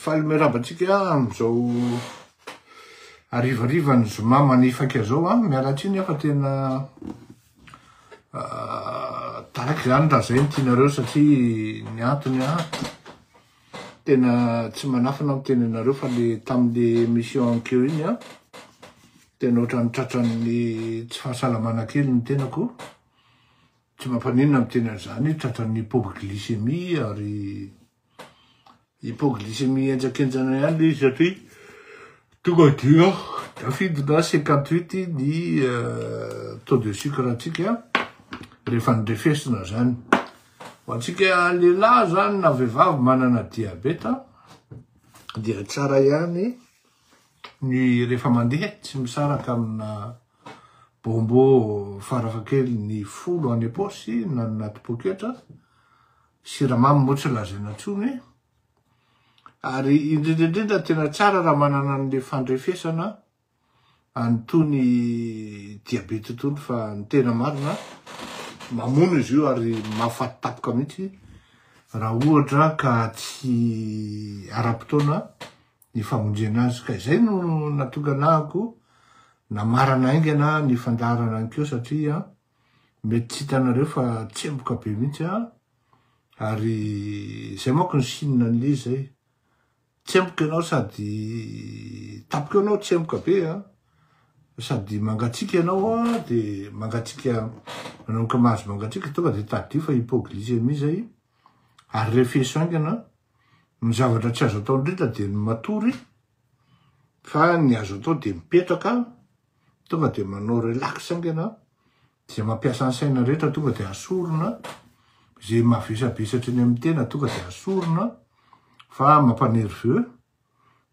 Faly miarahaba antsika amin'izao harivarivan'ny zoma manifaika izao an, miala tsiny aho fa tena ah, taraiky izany raha izay no tianareo satria ny antony an, tena tsy manafina aho miteny anareo fa le tamin'le émission ankeo iny an, tena ohatran'ny tratran'ny tsy fahasalamana kely ny tenako. Tsy mampaninona miteny an'izany, tratran'ny hypoglycémie ary hypoglycémie henjakenjana ihany le izy satria tonga dia tafidina 58 ny euh, taux de sucre antsika rehefa nirefesina zany. Ho antsika lehilahy zany na vehivavy manana diabeta dia tsara ihany ny rehefa mandeha tsy misaraka amina bonbon farafahakeliny folo any am-paosy na ny anaty poketra, siramamy moa tsy lazaina intsony, ary indrindra indrindra tena tsara raha manana an'le fandrefesana an'itony diabeta itony fa ny tena marina mamono izy io ary mahafaty tapoka mihitsy raha ohatra ka tsy ara-potoana ny famonjena azy ka izay no nahatonga anahako namarana haingana ny fandaharana ankeo satria mety tsy hitanareo fa tsemboka be mihitsy aho ary izay manko ny signe an'le izy zay tsemboka ianao sady tapoka eo ianao tsemboka be a sady mangatsiaka ianao a de mangatsiaka manomboka mahazo mangatsiaka tonga de tadidio fa hypoglycémie zay ary refeso haingana Ny zavatra tsy azo atao indrindra dia ny matory fa ny azo atao dia mipetraka, tonga dia manao relax haingana, izay mampiasa ny saina rehetra tonga dia asorina, izay mavesabesatra eny amin'ny tena tonga dia asorina fa mampa-nerveux,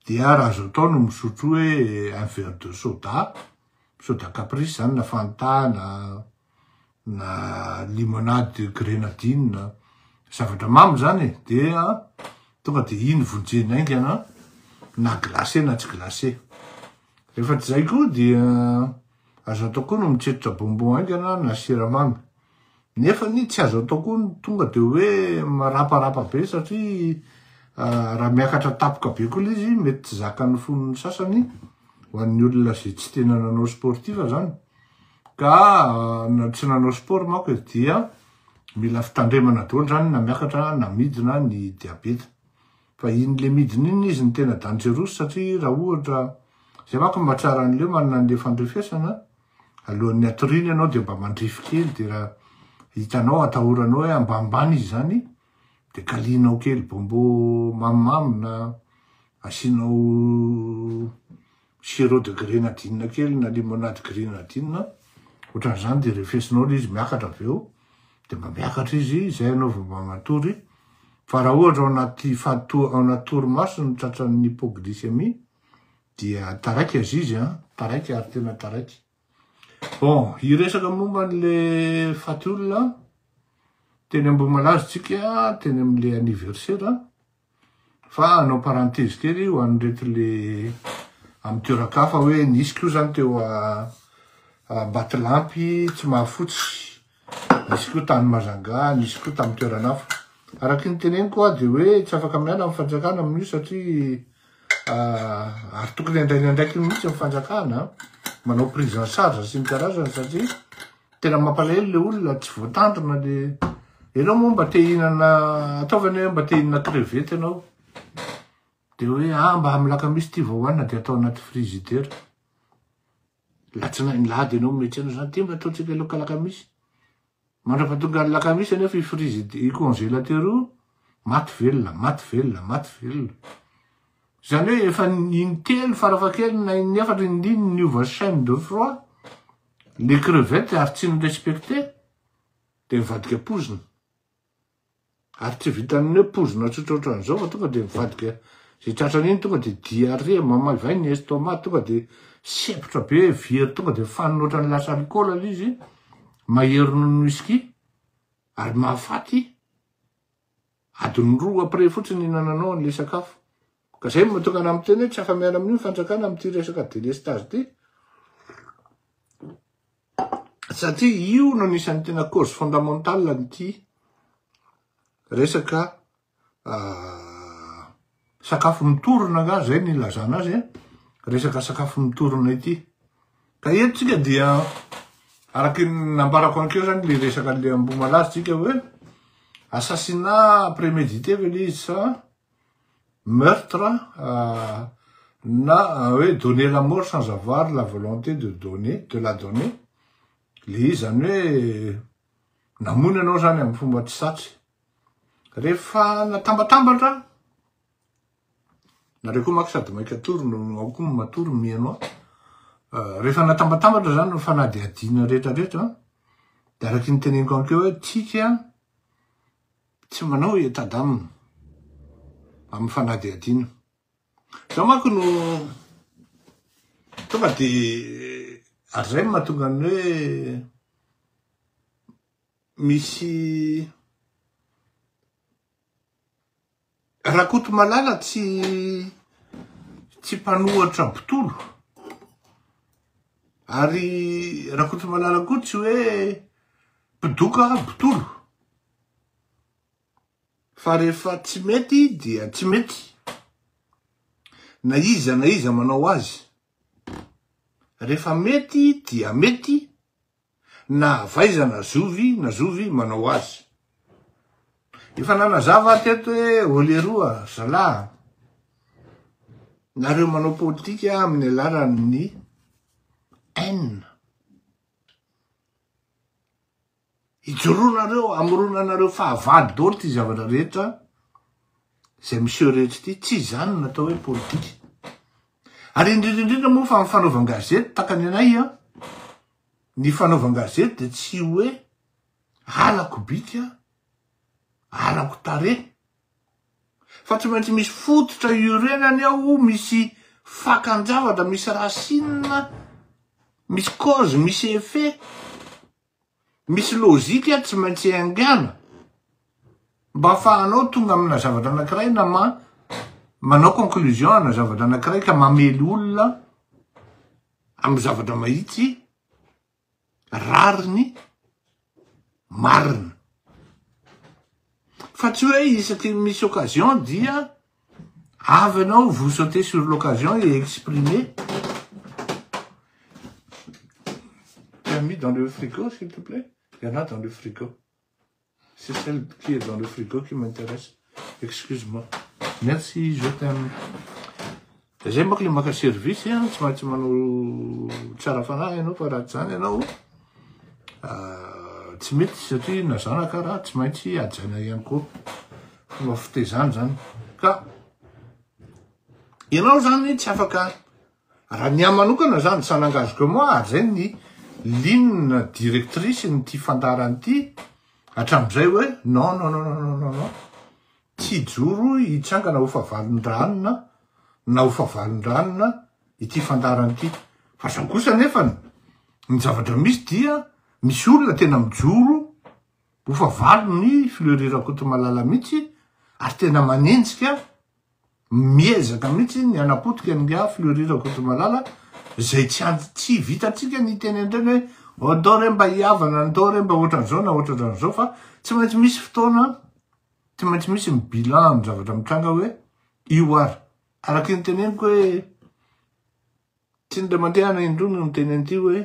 dia raha azo atao no misotro hoe un verre de soda, soda caprice zany na fanta na na limonade grenadine, zavatra mamy zany e, dia tonga de iny vonjena haingana na glacé na tsy glacé. Rehefa tsy zay koa dia azo atao koa no mitsetra bonbon haingana na siramamy. Nefa ny tsy azo atao koa ny tonga de hoe miraparapa be satria raha miakatra tapoka be koa le izy mety tsy zakan'ny fon'ny sasany ho an'ny olona zay tsy tena nanao sportif zany. Ka na tsy nanao sport manko e dia mila fitandremana daholo zany na miakatra na midina ny diabeta. Fa iny le midina iny izy no tena dangerous satria raha ohatra zay manko mba tsara an'le manana an'le fandrefesana alohan'ny hatoriana ianao dia mba mandrefy kely dia raha hitanao atahoranao hoe ambanimbany izy zany dia kalianao kely bonbon mamimamy na asianao sirop de grenadine kely na limonade grenadine ohatran'izany de refesinao le izy miakatra avy eo de mba miakatra izy zay ianao vao mba matory fa raha ohatra ao anaty fato ao anaty torimaso no tratran'ny hypoglycémie dia taraiky azy izy an taraiky ary tena taraiky bon hiresaka momba an'le faty olona teny Ambohimalaza tsika teny amin'le anniversaire Fa hanao parenthèse kely ho an'ireto le amin'ny toeran-kafa hoe nisy koa zany teo Ambatolampy tsy mahafotsy, nisy koa tany Majunga, nisy koa tamin'ny toerana hafa. Araky ny teneniko aho dia hoe tsy afaka miala amin'ny fanjakana amin'io satria ary tokony handray ny andraikiny mihitsy ny fanjakana manao prise en charge sy ny karazany satria Tena mampalahelo le olona tsy voatandrina le enao moa mba te hihinana ataovy anie mba te hihinana crevette enao de hoe ah mba amin'ny lakamisy ty vao hohanina de atao anaty frigidaire latsinainy lahady enao miantsena zany ty mba ataontsika laoka lakamisy mandrapatonga ny lakamisy anefa i frigide i congélateur io maty velona maty velona maty velona zany hoe efa intelo farafahakeliny na inefatra indrindra niova chaîne de froid Le crevette ary tsy ni-respecter de nivadika pozina. Ary tsy vitan'ny hoe pozina tsotra ohatran'izao fa tonga de mivadika zay tratran'iny tonga de diarrhée, mamaivay ny estomac, tonga de sempotra be, very tonga de fanina ohatran'ny lasa alcool le izy, mahery noho ny whisky ary mahafaty. Adiny roa après fotsiny nihinananao an'le sakafo. Ka zay no mahatonga anah miteny hoe tsy afa-miala amin'io ny fanjakana amin'ity resaka délestage ity. Satria io no anisan'ny tena cause fondamentale an'ity resaka ah, Sakafo mitorona angaha zay ny ilazana azy e, resaka sakafo mitorona ity. Ka eto tsika dia araky ny nambarako ankeo zany le resaka le Ambohimalaza tsika hoe assassinat prémédité ve le izy sa meurtre na hoe donner la mort sans avoir la volonté de donner, de la donner, le izy zany hoe namono ianao zany amin'ny fomba tsy satry. Rehefa natambatambatra, nareo koa manko sady maika tory no ao koa matory mihaino ahy. Euh, rehefa natambatambatra zany ny fanadihadiana rehetrarehetra, de araky ny teneniko ankeo hoe tsika tsy manao état d'âme amin'ny fanadihadiana. Zao manko no tonga de ary zay no mahatonga ny hoe Misy Rakotomalala tsy tsy mpanohatra mpitolo ary Rakotomalala koa tsy hoe mpidoka mpitolo fa rehefa tsy mety dia tsy mety na iza na iza manao azy rehefa mety dia mety na avaiza na zovy na zovy manao azy. Efa nanazava aho teto hoe oleroa zalahy a, nareo manao politika amin'ny alalan'ny haine, ijoroanareo, amoronanareo fahavalo daholo ty zavatra rehetra izay miseho rehetra ity, tsy izany no natao hoe politika. Ary indrindra indrindra moa fa ny fanaovan-gazety tahaka ny anay an, ny fanaovan-gazety dia tsy hoe halako bika, halako tarehy, fa tsy maintsy misy fototra iorenany ao, misy fakan-javatra, misy racine, misy cause, misy effet. Misy lojika tsy maintsy iaingàna mba afahanao tonga amina zavatra anakiray na ma manao conclusion ana zavatra anakiray ka mamely olona amy zavatra mahitsy, rariny, marina. Fa tsy hoe isaky ny misy occasion dia avy ianao vous sautez sur l'occasion et exprimer. Tu as mis dans le frigo s'il te plaît? Il y en a dans le frigo. C'est celle qui est dans le frigo qui m'intéresse. Excuse-moi. Merci, je t'aime. Zay manko le maka service an, tsy maintsy manao tsara fanahy ianao fa raha tsy zany ianao ah, tsy mety satria na zanaka raha tsy maintsy hajaina ihany koa. Fomba fitezana zany. Ka ianao zany tsy afaka raha ny ahy manokana zany, ça n'engage que moi, ary zay ny ligne directrice n'ity fandaharana ity hatramin'izay hoe non non non non non non Tsy hijoro hitsangana ho fahavalon-dranona na ho fahavalon-dranona ity fandaharana ity. Fa zao kosa anefany, ny zavatra misy dia misy olona tena mijoro ho fahavalon'i Fleury Rakotomalala mihitsy ary tena manenjika, miezaka mihitsy ny hanapotika an'ingahy Fleury Rakotomalala izay tsy tsy vitantsika ny hiteny an'ireny hoe andao re mba hihavana, andao re mba ohatran'izao na ohatran'izao fa tsy maintsy misy fotoana Tsy maintsy misy ny bilan amin'ny zavatra mitranga hoe io ary. Araky ny teneniko hoe tsy indray mandeha na indroa no niteny an'ity hoe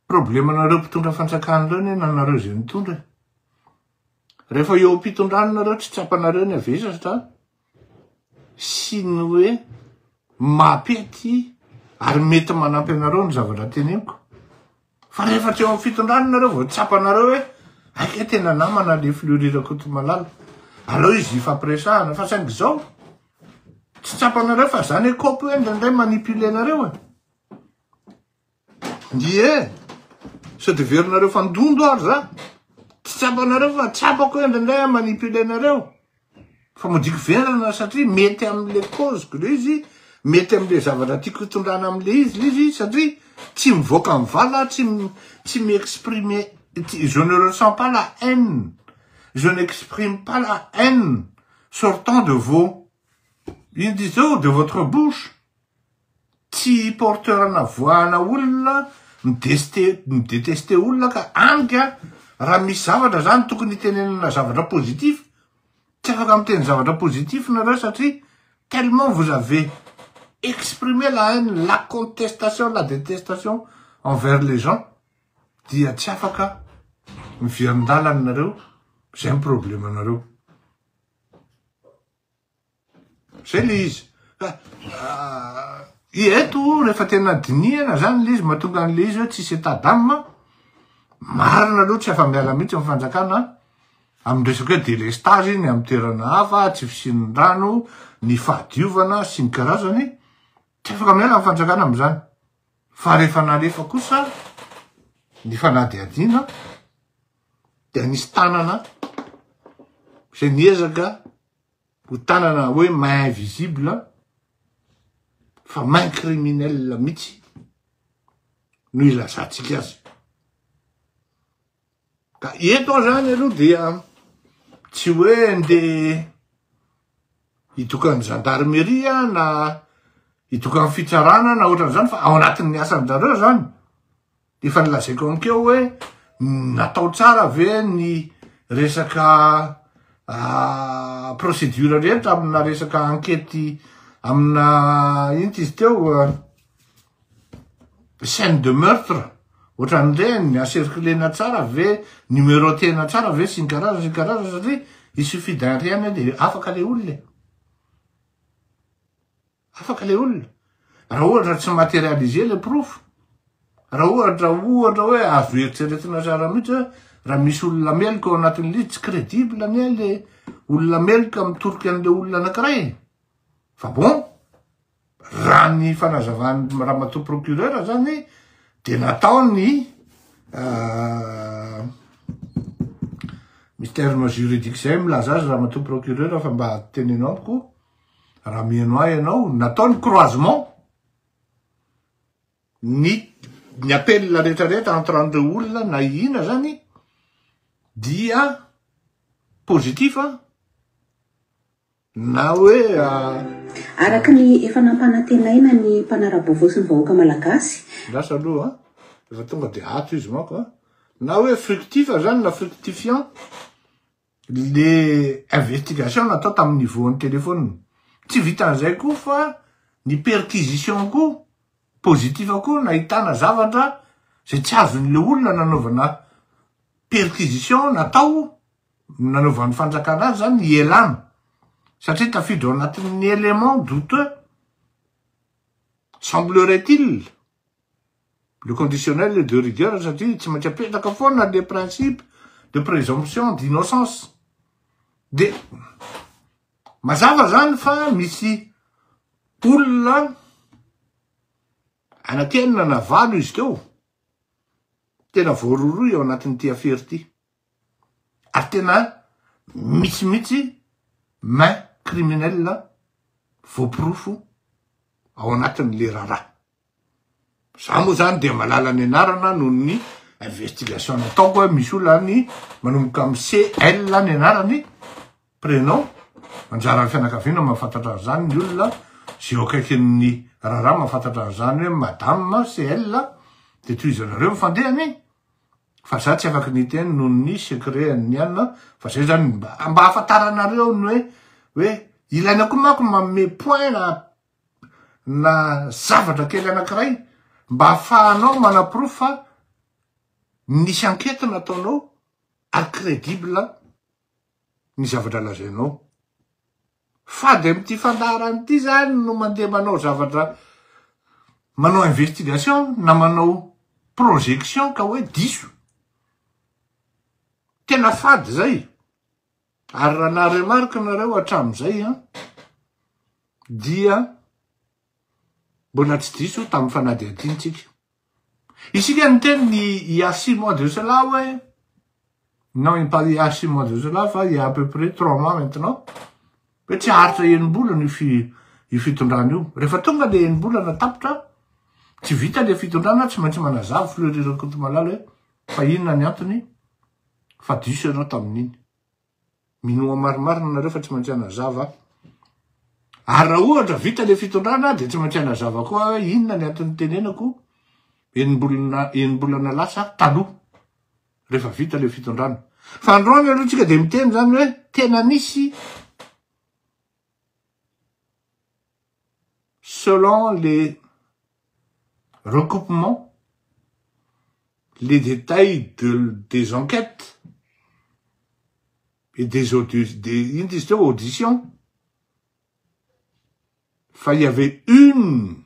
problemanareo mpitondra fanjakana ireo anie na nareo izay nitondra e. Rehefa eo am-pitondrana nareo tsy tsapanareo ny havesatra sy ny hoe mampety ary mety manampy anareo ny zavatra teneniko. Fa rehefa tsy eo amin'ny fitondrana nareo vao tsapanareo hoe hay kay tena namana le Fleury Rakotomalala. Aleo izy hifampiresahana fa saingy izao tsy tsapanareo fa zany hoe kopy hoe indraindray manipuler nareo e. Ie. Sao de verinareo fandondo ary za. Tsy tsapanareo fa tsapako hoe indraindray aho manipuler nareo. Fa modiako vendrana satria mety amle cause ko le izy, mety amle zavatra tiako hitondrana amle izy le izy satria tsy mivoaka ny vala, tsy tsy mi-exprimer, je ne ressens pas la haine, je n'exprime pas la haine sortant de vos, ino ty zao, de votre bouche. Tsy porteur ana voix-na olona mi-deste, mi-detester olona ka any ka raha misy zavatra zany tokony hitenenana zavatra positif, tsy afaka miteny zavatra positif nareo satria. Tellement vous avez exprimé la haine, la contestation, la détestation envers les gens dia tsy afaka miverin-dalana nareo, zay ny problème nareo. Zay le izy. Fa eto rehefa tena dinihana zany le izy mahatonga an'le izy hoe tsisy état d'âme, marina aloha tsy afa-miala mihitsy ny fanjakana amin'ny resaka hoe délestage iny amin'ny toerana hafa, tsy fisian'ny rano, ny fahadiovana sy ny karazany, tsy afaka miala ny fanjakana amin'izany. Fa rehefa nalefa kosa ny fanadihadiana dia nisy tanana izay niezaka ho tanana hoe main invisible fa main criminelle mihitsy no ilazantsika azy. Ka eto aho zany aloha dia tsy hoe ndeha hidokan'ny gendarmerie na hidokan'ny fitsarana na ohatran'izany fa ao anatin'ny asan-jareo zany. Efa nilazaiko ankeo hoe natao tsara ve ny resaka ah, procédure rehetra amina resaka enquête amina ino ty izy teo ah, scène de meurtre ohatran'ireny, encerclena tsara ve, numerotena tsara ve sy ny karazany sy ny karazany satria il suffit d'un rien de afaka le olona e. Afaka le olona. Raha ohatra tsy materialiser le porofo, raha ohatra ohatra hoe azo eritreretina tsara mihitsy hoe raha misy olona meloka ao anatin'ilay izy, tsy crédible anie le olona meloka mitoroka an'le olona anankiray e. Fa bon, raha ny fanazavan'ny ramatoa procureur zany de natao ny euh, misy terme juridique zay milaza azy ramatoa procureur fa mba teneno amiko raha miheno ahy ianao, natao ny croisement ny ny appel rehetrarehetra entre an'ireo olona na ihina zany dia positif na hoe Araka ny efa nampanantenaina ny mpanara-baovao sy ny vahoaka malagasy. Lasa aloha an, efa tonga dia ato izy manko an, na hoe fructif zany na fructifiant le investigation natao tamin'ny niveau an'ny téléphone. Tsy vitan'izay koa fa ny perquisition koa positif koa nahitana zavatra zay tsy azon'le olona nanaovana perquisition natao nanaovan'ny fanjakana azy zany hielana satria tafiditra ao anatin'ny élément douteux semblerait-il Le conditionnel est de rigueur satria tsy maintsy apetraka foana le principe de présomption d'innocence. De mazava zany fa misy olona anakenina na valo izy teo tena voarohirohy ao anatin'ity afera ity ary tena misy mihitsy main criminelle voaporofo ao anatin'le raharaha. Za moa zany dia malala ny anarana noho ny investigation nataoko hoe misy olona any manomboka amin'ny CL ny anarany, prénom, anjaran'ny fianakaviana mahafantatra an'izany ny olona izay eo akaikin'ny raharaha mahafantatra an'izany hoe madame CL dia tohizanareo ny fandehany fa za tsy afaky ny hiteny noho ny secret an'ny anona fa zay zany mba mba ahafantaranareo ny hoe hoe ilaina koa manko manome point na na zavatra kely anankiray mba ahafahanao manaporofo fa nisy enquête nataonao ary crédible ny zavatra lazainao. Fady amin'ity fandaharana ity zany no mandeha manao zavatra manao investigation na manao projection ka hoe diso. Tena fady zay. Ary raha na remarque nareo hatramin'izay an, dia mbola tsy diso tamin'ny fanadihadiantsika. Isika niteny ny il y a six mois de cela hoe, non pas il y a six mois de cela fa il y a à peu près trois mois maintenant, hoe tsy haharitra enim-bolana io fi, io fitondrana io. Rehefa tonga le enim-bolana tapitra, tsy vita le fitondrana, tsy maintsy manazava Fleury Rakotomalala hoe fa inona ny antony fa diso ianao tamin'iny. Minoa marimarina nareo fa tsy maintsy hanazava aho. Ary raha ohatra vita le fitondrana dia tsy maintsy hanazava koa aho hoe inona ny antony nitenenako enim-bolana enim-bolana lasa taloha rehefa vita le fitondrana. Fa androany aloha tsika dia miteny zany hoe tena nisy. selon les recoupements, les détails de des enquêtes et des des inona izy teo auditions fa il y avait une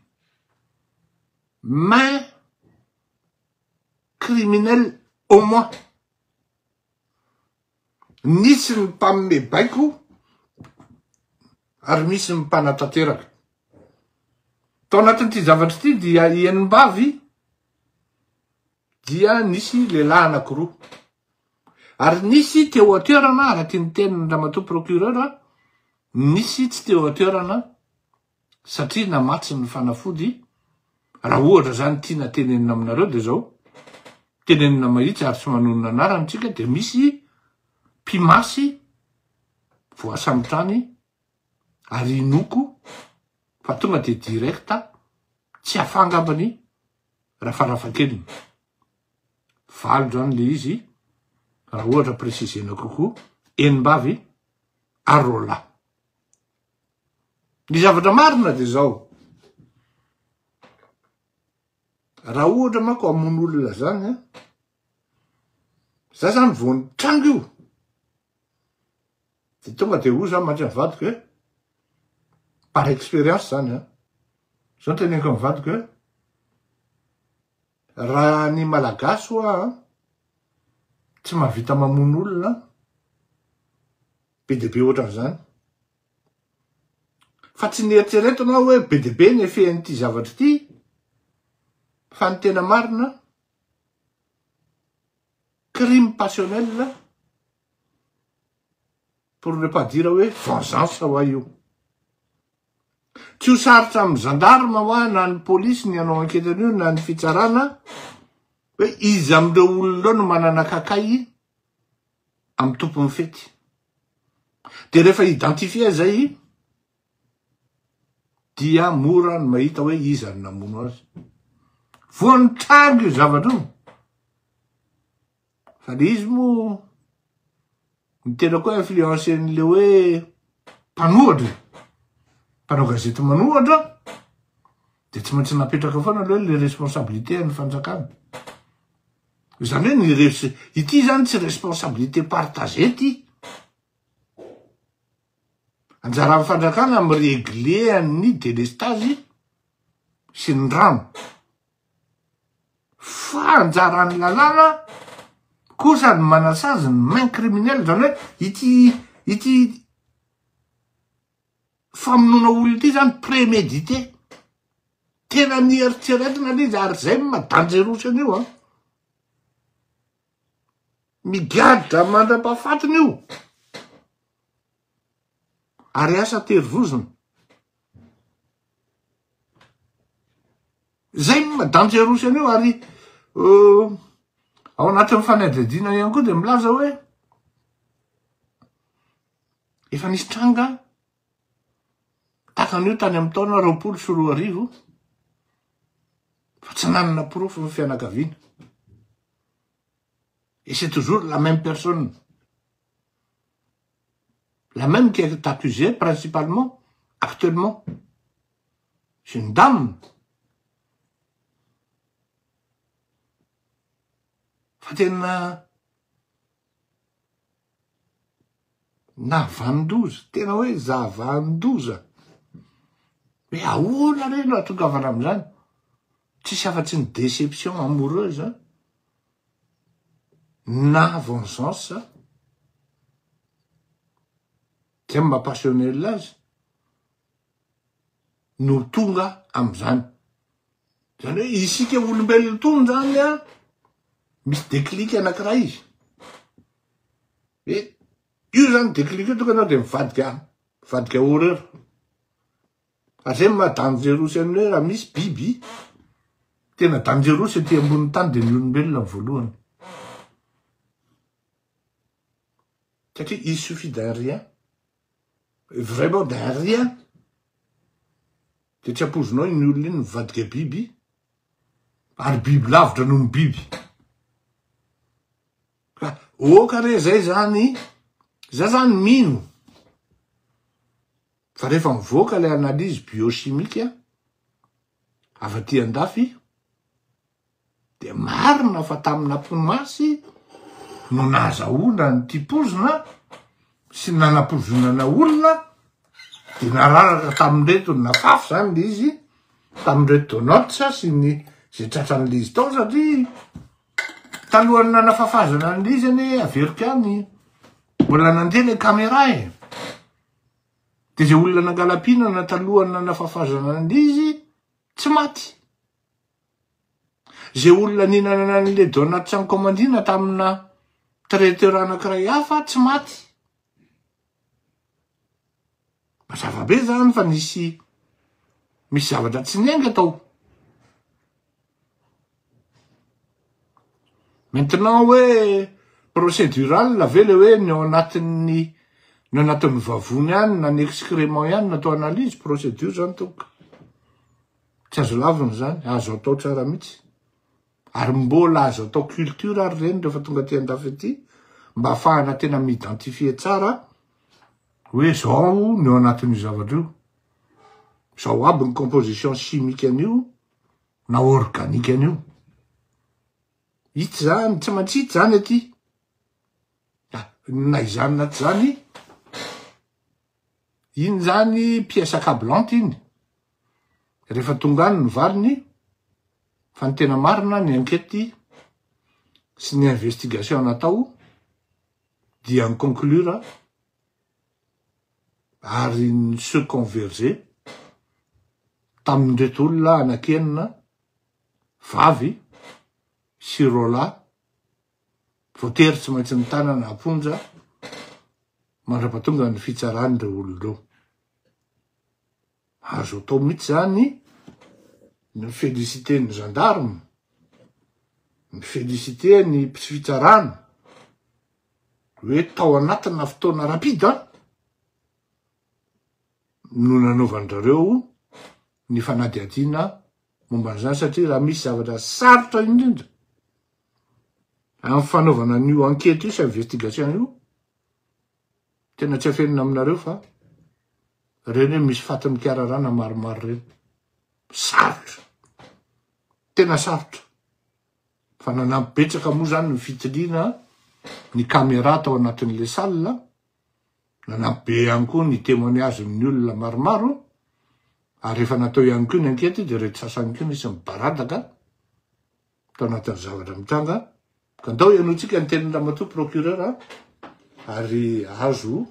main criminelle au moins. Nisy ny mpanome baiko ary misy ny mpanatanteraka. Tao anatin'ity zavatra ity dia i Enimbavy dia nisy lehilahy anankiroa. Ary nisy teo an-toerana, araka ny tenin'ny ramatoa procureur, nisy tsy teo an-toerana satria namatsy ny fanafody, raha ohatra zany tiana tenenina aminareo de zao, tenenina mahitsy ary tsy manonona anarana tsika de misy mpimasy voasambotra any ary inoko fa tonga de direct tsy afangambany raha farafahakeliny valo zany le izy raha ohatra précisena kokoa enimbavy ary roalahy. Ny zavatra marina dia zao, raha ohatra manko hamono olona zany an, za zany vao nitranga io, de tonga de hoy za mantsy ny vadiko hoe, par expérience zany an, zao no teneniko ny vadiko hoe, raha ny malagasy hoa an, tsy mahavita mamono olona, be dia be ohatran'izany. Fa tsy nieritreretina aho hoe be dia be ny effet an'ity zavatra ity, fa ny tena marina, crime passionnel, pour ne pas dire hoe vengeance hoa io. Tsy ho sarotra amin'ny gendarme hoa na ny polisy ny hanao enquête an'io na ny fitsarana hoe iza amin'ireo olona ireo no manana kakay amin'ny tompon'ny fety. Dia rehefa identifier zay dia mora ny mahita hoe iza no namono azy. Voa nitranga io zavatra io. Fa le izy moa ny tena koa influencer-n'le hoe mpanohatra e. Mpanao gazety manohatra de tsy maintsy napetraka foana aloha le responsabilité an'ny fanjakana. Izany hoe ny res ity zany tsy responsabilité partagée ty. Anjaran'ny fanjakana mi-regler an'ny délestage sy ny rano. Fa anjaran'ny lalàna kosa ny manasazy ny main criminelle, zany hoe ity ity famonoana olona ity zany prémédité, tena nieritreretina le izy ary zay no maha dangerous an'io an, migadra mandra-pahafatiny io, ary asa terivozona. Zay no maha dangerous an'io ary euh, ao anatin'ny fanadihadiana ihany koa dia milaza hoe efa nisy tranga tahaka an'io tany amin'ny taona 2020 fa tsy nanana porofo ny fianakaviana. Et c'est toujours la même personne. La même qui est accusée principalement actuellement. C'est une dame. Fa tena nahavanon-doza, tena hoe zava-doza. Hoe ahoana re no ahatongavana amin'izany? Tsisy afa-tsy ny déception amoureuse na vengeance zay maha passionnel azy no tonga am'izany. Zany hoe isika olombelona tony zany a, misy déclic anakiray izy. Hoe io zany déclic io tonga anao de mivadika, mivadika horreur. Ary zay no maha dangerous an'ny hoe raha misy biby tena dangerous ety ambonin'ny tany de ny olombelona ny voalohany. Satria il suffit d'un rien, vraiment d'un rien, de tsy ampoizinao iny olona iny mivadika biby, ary biby lavitra noho ny biby. Ka oka re zay zany, za zany mino fa rehefa mivoaka le analyse biochimique. Avy aty andafy dia marina fa tamina mpimasy no nahazahoana an'ity pozina sy nanapozonana olona dia nararaka tamin'ireto nafafy zany le izy tamin'ireto donuts sy ny zay tratran'le izy tao satria talohan'ny nanafafazana an'le izy anie averiko ihany mbola nandeha le caméra e. Dia izay olona nangala-pihinana talohan'ny nanafafazana an'ilay izy, tsy maty. Izay olona nihinanana an'ilay donuts nikaomandina tamina traiteur anankiray hafa, tsy maty. Mazava be zany fa nisy misy zavatra tsy niainga tao. Maintenant hoe procedural ve le hoe ny ao anatin'ny ny ao anatin'ny vavony ihany na ny excrement ihany no atao analyse, procédure zany tompoko. Tsy azo lavina zany, azo atao tsara mihitsy. Ary mbola azo atao culture ary reny rehefa tonga aty andafy aty mba ahafahana tena mi-identifier tsara hoe zao ny ao anatin'io zavatra io. Zao aby ny composition chimique an'io na organique an'io. Itsy zany, tsy maintsy itsy zany aty. Ah, na izany na tsy zany, iny zany pièce accablante iny. Rehefa tonga any ny valiny, fa ny tena marina ny enquête sy ny investigation natao dia ni-conclure ary ni-se converger tamin'ireto olona anankienina vavy sy roalahy voatery tsy maintsy nitanana am-ponja mandra-pahatonga ny fitsarana ireo olona ireo. Azo atao mihitsy zany ny mi-feliciter ny gendarme, mi-feliciter ny fitsarana hoe tao anatina fotoana rapide no nanaovan-drareo ny fanadihadiana momba an'izany satria raha misy zavatra sarotra indrindra amin'ny fanaovana an'io enquête io sy investigation io, tena tsy afenina aminareo fa reny hoe misy faty mikararana maromaro reny. Sarotra. Tena sarotra. Fa nanampy betsaka moa zany ny fitiliana ny camera tao anatin'le salle, nanampy be ihany koa ny témoignage ny olona maromaro, ary efa natao ihany koa ny enquête dia reto sasany koa nisy mibaradaka tao anatin'ny zavatra mitranga, ka ndao henointsika ny tenin'i ramatoa procureur ary azo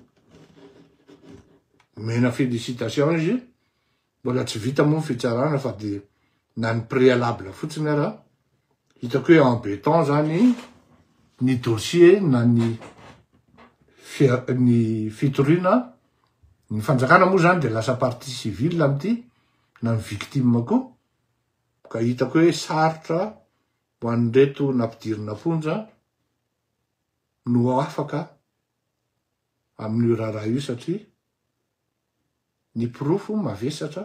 omena félicitation izy. Mbola tsy vita moa ny fitsarana fa de na ny préalable fotsiny ara hitako hoe en béton zany ny dossier na ny ny fitoriana, ny fanjakana moa zany de lasa partie civile amity na ny victime koa ka hitako hoe sarotra ho an'ireto nampidirina fonja no afaka amin'io raharaha io satria ny porofo mavesatra,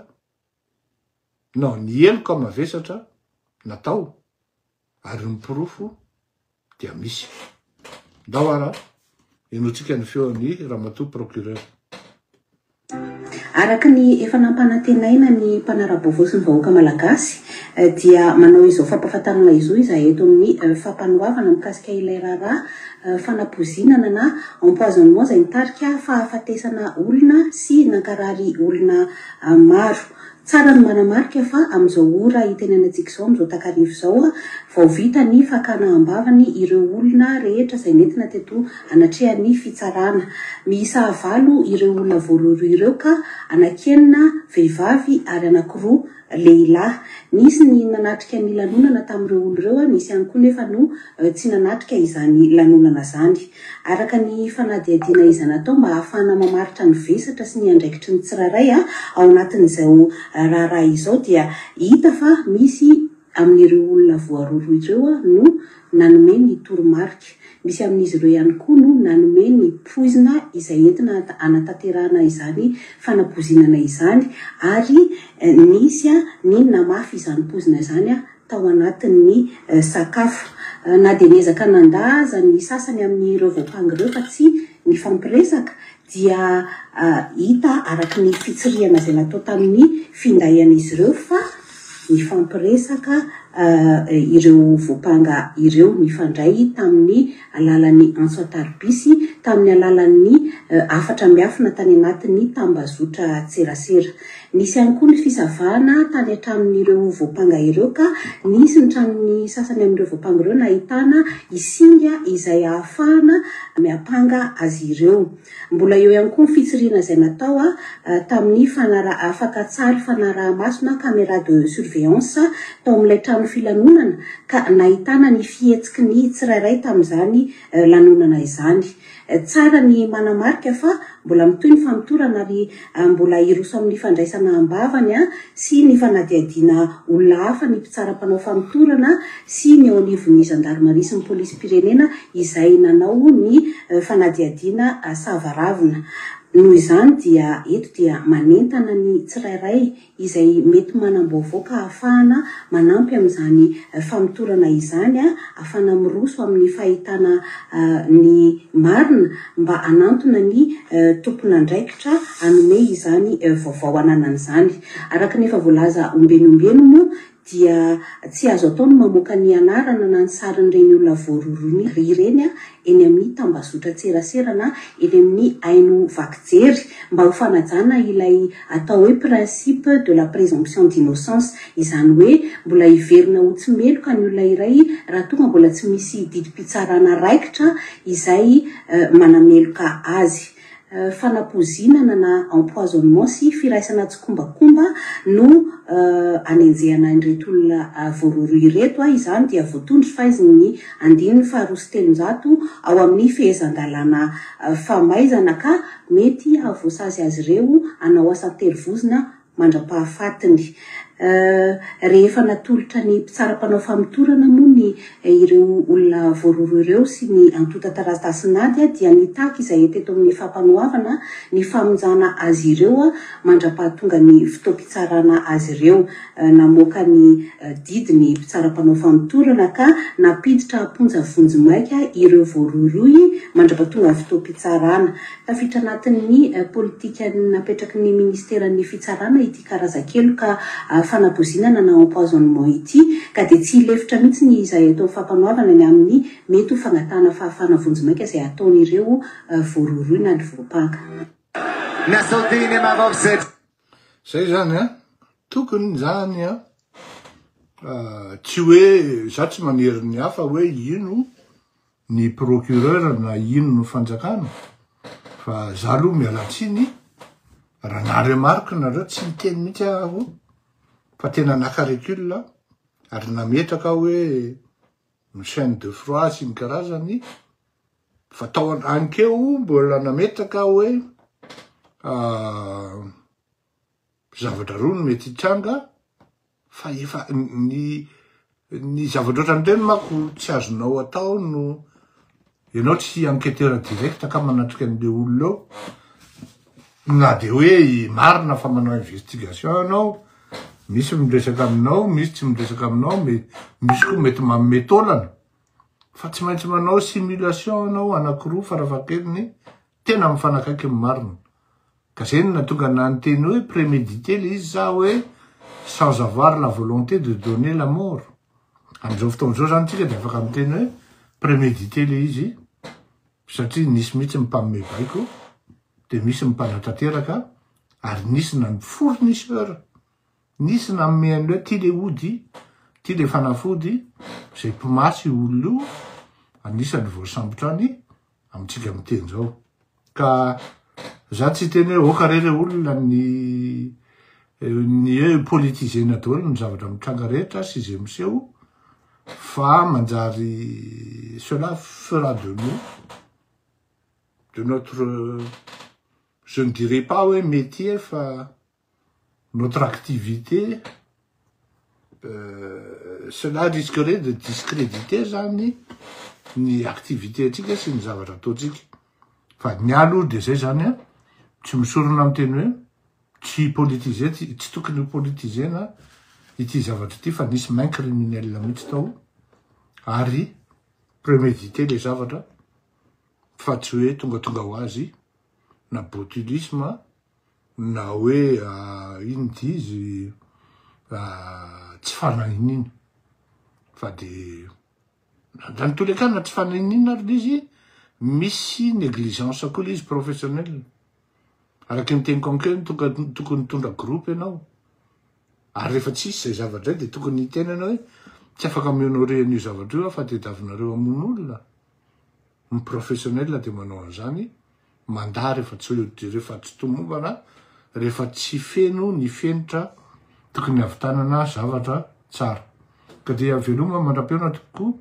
non, ny heloka mavesatra natao ary ny porofo dia misy. Ndao ara henointsika ny feon'i Ramatoa Procureur. Araka ny efa nampanantenaina ny mpanara-baovao sy ny vahoaka malagasy dia manao izao fampahafantarana izao izahay eto amin'ny fampanoavana mikasika ilay raharaha fanapoizinana na empoisonnement izay nitarika fahafatesana olona sy nankarary olona maro. Tsara ny manamarika fa amin'izao ora itenenantsika izao, amin'izao takariva izao, vao vita ny fakana am-bavany ireo olona rehetra izay nentina teto anatrehan'ny fitsarana. Miisa valo ireo olona voarohirohy ireo ka anankienina vehivavy ary anankiroa lehilahy. Nisy ny nanatrika ny lanonana tamin'ireo olona ireo, nisy ihany koa nefa no tsy nanatrika izany lanonana izany. Araka ny fanadihadiana izay natao mba hahafahana mamaritra ny vesatra sy ny andraikitry ny tsirairay ao anatin'izao raharaha izao dia hita fa misy amin'ireo olona voarohirohy ireo no nanome ny toromarika. Misy amin'izy ireo ihany koa no nanome ny poizina izay entina hanatanterahana izany fanapoizinana izany ary nisy ny namafy izany poizina izany tao anatin'ny sakafo. Na dia niezaka nandà aza ny sasany amin'ireo voampanga ireo fa tsy nifampiresaka dia hita araka ny fitsirihana izay natao tamin'ny finday an'izy ireo fa. nifampiresaka ireo voampanga ireo, nifandray tamin'ny alalan'ny antso an-tarobisy, tamin'ny alalan'ny hafatra miafina tany anatin'ny tambazotran-tserasera. Nisy ihany koa ny fisavana tany an-tranon'ireo voampanga ireo ka nisy ny tranon'ny sasany amin'ireo voampanga ireo nahitana singa izay ahafahana miampanga azy ireo. Mbola eo ihany koa ny fitsirihana izay natao tamin'ny fakan-tsary fanaraha-maso na caméra de surveillance tao amin'ilay trano filanonana ka nahitana ny fihetsiky ny tsirairay tamin'izany lanonana izany. Tsara ny manamarika fa mbola mitohy ny famotorana ary mbola hiroso amin'ny fandraisana am-bavany sy ny fanadihadiana olona hafa ny mpitsara mpanao famotorana sy ny eo anivon'ny zandarimaria sy ny polisim-pirenena izay nanao ny fanadihadiana savaravina. Noho izany dia eto dia manentana ny tsirairay izay mety manam-baovao ka ahafahana manampy amin'izany famotorana izany, ahafahana miroso amin'ny fahitana ny marina mba hanantona ny tompon'andraikitra hanome izany vaovao ananany izany. Araka ny efa voalaza ombieny ombieny moa dia tsy azo atao ny mamoaka ny anarana na ny sarin'ireny olona voarohirohy ireny eny amin'ny tambazotran-tserasera na eny amin'ny haino vaky jery mba ho fanajana ilay atao hoe principe de la présomption d'innocence, izany hoe mbola hiverina ho tsy meloka ny olona iray raha tonga mbola tsy misy didim-pitsarana raikitra izay manameloka azy. Fanapoizinana na empoisonnement sy firaisana tsikombakomba no anenjehana an'ireto olona voarohirohy ireto, izany dia voatondro faizin'ny andininy faha-302 ao amin'ny fehezan-dalàna famaizana ka mety hahavoasazy azy ireo hanao asa an-terivozona mandra-pahafatiny. Rehefa natolotra ny mpitsara mpanao famotorana moa ny ireo olona voarohirohy ireo sy ny antontan-taratasin'ady dia nitaky izahay teto amin'ny fampanoavana ny famonjana azy ireo mandra-pahatonga ny fotoam-pitsarana azy ireo. Namoaka ny didy ny mpitsara mpanao famotorana ka nampiditra am-ponja vonjimaika ireo voarohirohy mandra-pahatonga ny fotoam-pitsarana. Tafiditra anatin'ny politika napetraky ny ministeran'ny fitsarana ity karazan-keloka fanapoizinana na empoisonnement ity ka dia tsy hilefitra mihitsy ny izay ataon'ny fampanoavana ny amin'ny mety ho fangatahana fahafahana vonjimaika izay ataon'ireo voarohirohy na ny voampanga. Zay zany an, tokony zany an, tsy hoe za tsy manery ny hafa hoe ino ny procureur na ino ny fanjakana fa za aloha miala tsiny raha na remarque nareo tsy niteny mihitsy aho fa tena naka recul ary nametraka aho hoe ny chaine de froid sy ny karazany fa tao ankeo mbola nametraka aho hoe ah, zavatra roa no mety hitranga Fa efa ny ny zavatra ohatran'ireny manko tsy azonao atao no ianao tsy enquêteur direct ka manatrika an'le olona eo na de hoe marina fa manao investigation ianao misy miresaka aminao misy tsy miresaka aminao misy koa mety manome taolana fa tsy maintsy manao simulation ianao anakiroa farafahakeliny tena mifanakaiky ny marina Ka zay no nahatonga anah niteny hoe prémédité le izy sa hoe sans avoir la volonté de donner la mort. Amin'izao fotoana izao zany tsika de afaka miteny hoe prémédité le izy satria nisy mihitsy ny mpanome baiko de misy ny mpanatanteraka ary nisy na ny fournisseur, nisy nanome an'le hoe ty le ody, ty le fanafody, zay mpimasy io olona io, anisany voasambotra any amintsika miteny zao. Ka za tsy hiteny hoe oka re re olona ny ny hoe politiser-na daholo ny zavatra mitranga rehetra sy izay miseho fa manjary cela fera de nous de notre je ne dirais pas hoe métier fa notre activité cela risquerait de discréditer zany ny activité antsika sy ny zavatra ataontsika fa ny ahy aloha de zay zany an tsy misorona miteny hoe tsy politiser tsy tokony ho politiser-na ity zavatra ity fa nisy main criminelle mihitsy tao ary prémédité le zavatra fa tsy hoe tongatonga ho azy na botulisme na hoe ino ty izy. Tsy fanahinina fa de dans tous les cas na tsy fanahinina ary le izy, misy négligence koa le izy professionnel. Araky ny teniko ankeo, tonga tokony mitondra groupe ianao, ary rehefa tsisy zay zavatra zay de tokony hiteny anao hoe tsy afaka mi-honorer an'io zavatra io aho fa tediavinareo hamono olona. Ny professionnel de manao an'izany, mandà rehefa tsy tomombana, rehefa tsy feno ny fenitra tokony havitanana zavatra tsara. Ka dia veloma mandra-pihaona tokoa.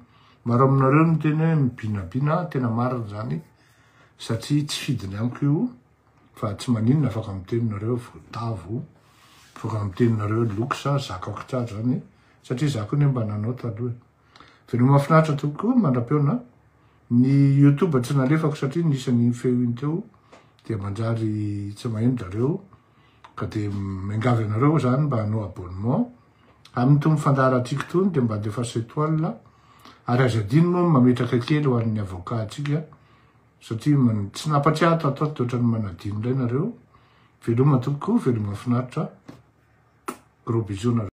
Maro aminareo ny teny hoe mibinabina, tena marina zany satria tsy fidiny amiko io, fa tsy maninona, afaka miteny nareo voatavo, afaka miteny nareo loksa, zakako tsara zany satria za koa ne mba nanao taloha. Veloma mahafinaritra tokoa mandra-pihaona. Ny YouTube tsy nalefako satria nisy feo iny teo dia manjary tsy maheno zareo, ka de miangavy anareo zany mba hanao abonnement amin'itony fandaharantsika tony, de mba andefa étoile, ary aza adino moa mametraka kely ho an'ny avocat atsika satria tsy nampatsiahy ato atao de ohatrany manadino indray nareo. Veloma tompoko, veloma mahafinaritra, gros bisous nareo.